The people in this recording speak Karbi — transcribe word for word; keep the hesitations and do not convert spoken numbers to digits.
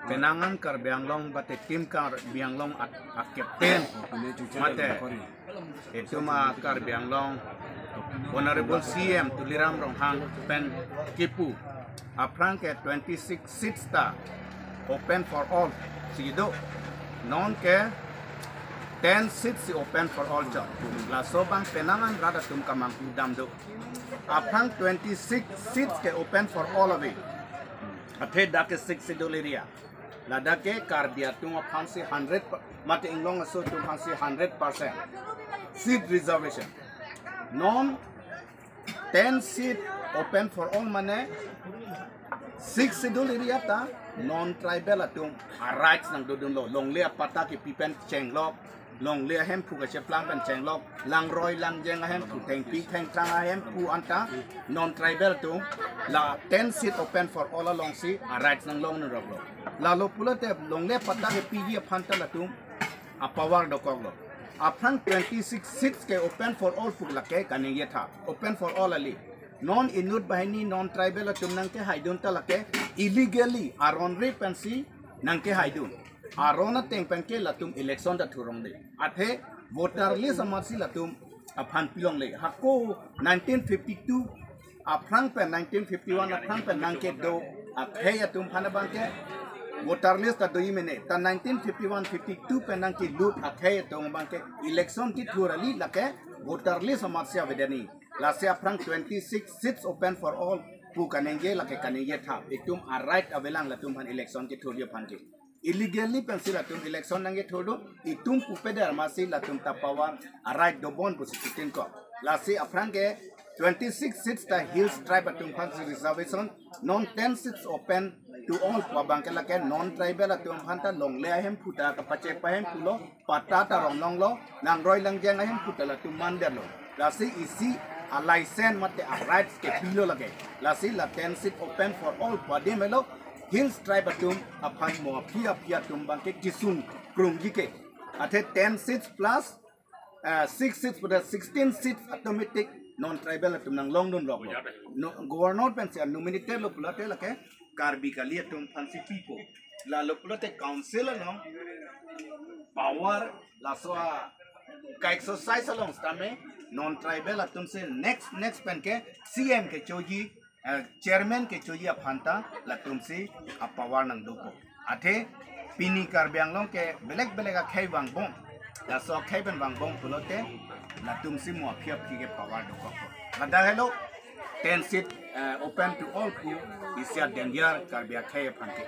Penang an Karbi Anglong bate Team Karbi Anglong a, a captain mate itum a Karbi Anglong Honorable C M Tuliram Ronghang pen kipu aphrang ke twenty-six seats ta open for all si do. Non ke ten seats si open for all chot. Laso abang penang an rat atum kamanghu dam do. Aphrang twenty-six seats ke open for all ave. Athe dak ke Sixth Schedule area. Ladak ke Karbi atum aphan si hundred per-, mate Inglong aso atum aphan si hundred percent seat reservation. Non ten seat open for all mane Sixth Schedule area ta non-tribal atum a rights nangdodunlo. Longle apatta kepi pen chenglok, longle ahemphu kacheplang pen chenglok, langroi langjeng ahemphu, thengpi thengthrang ahemphu anta non-tribal atum la ten seat open for all alongsi a rights nanglongdunroklo. Lalo pulote longle apatta kepiji aphan ta latum a power dokoklo. Aphrang twenty-six seats ke open for all pu lake kaningje tha. Open for all kali. Non inut banghini non-tribal atum nangkehaidun ta lake illegally aron ri pensi nangkehaidun. Aron ateng pen ke latum election ta thurong de. Athe voter list amatsi latum aphan pilongle. Hako nineteen fifty-two aphrang pen, nineteen fifty-one aphrang pen nangkedo akhei atum aphan abang ke voter list ta doji mene. Ta nineteen fifty-one fifty-two pen nangkelut akhei atum abang ke election kethur kali lake voter list amatsi avedetji. Lasi aphrang twenty-six seats open for all pu kaningje lake kaningje tha. Itum a right avelang latum aphan election kethurji aphan ke. Illegally pensi latum election nangkethurdun, itum pupe dermasi latum ta power a right dobom pusi chutinkok. Lasi aphrang ke twenty-six seats ta Hills tribe atum aphansi reservation, non ten seats open to all pu abang ke lake non-tribal atum aphan ta longle ahemphu ta kapachep ahemphulo, patta ta romlonglo, langroi langjeng ahemphu ta latum mandetlo. Lasi isi a license mate a rights kepilo lake. Lasi la ten seat open for all pu adim helo, Hills tribe atum aphan mo aphi aphi atum abang ke kisung krungji ke. Athe ten seats plus, eh, six seats pada sixteen seats automatic non-tribal atum nanglongdunroklo. No, governor pensi nominated lo pulote lake Karbi kali atum aphansi pipo. Lalo pulote council along power laso a ka-exercise along sitame non-tribal atum si next, next pen ke C M kechoji, eh, chairman kechoji aphan ta latumsi a power nangdopo. Athe pini Karbi Anglong ke belek belek akhei vangbom. Laso akhei pen vangbom pulote latumsi mo aphi aphi ke power dokokpo. Ladak helo ten seat, eh, open to all pu isi a danger Karbi akhei aphan ke.